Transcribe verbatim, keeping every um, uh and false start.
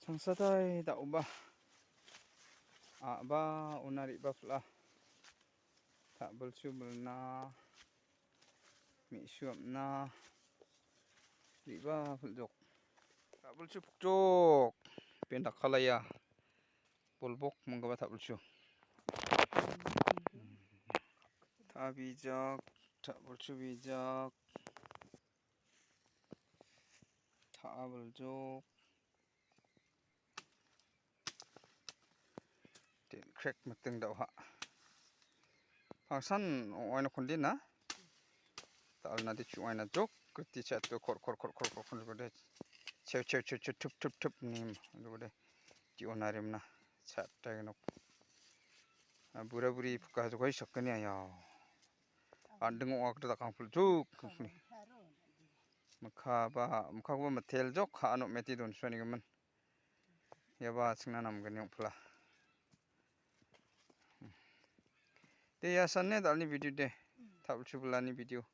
Tangsatai da·oba. A·ba ona re·bapil·a. Ta·bilchu bilna. Me·su am·na. Re·bapil·jok. Ta·bilchu pokjok. Ben dakalaia. Bolbok manggipa ta·bilchu. Ta bijak, ta·bilchu bijak. Ta·a biljok. Den·krek miting da·oha. Pangsan ong·aina kondina. Da·alna de chu·aina jok. Giti cha·to kor, kor, kor, kor, kor, kor, kor, de. Cheu, cheu, cheu, cheu, tup, tup, tup, nim. Kor, de. Di·ona rimna. Cha·tagenok. A, bura buri pukka jokoi sakgni ayau. An·ding ong·a gita dakangpil juk. Mikha ba, mikha ba mitel jok. Ha·ano meti donsuanigimin. Iaba chingna namgni ong·pila. De, ia sane dalni video de. Ta·bilchu bilani video.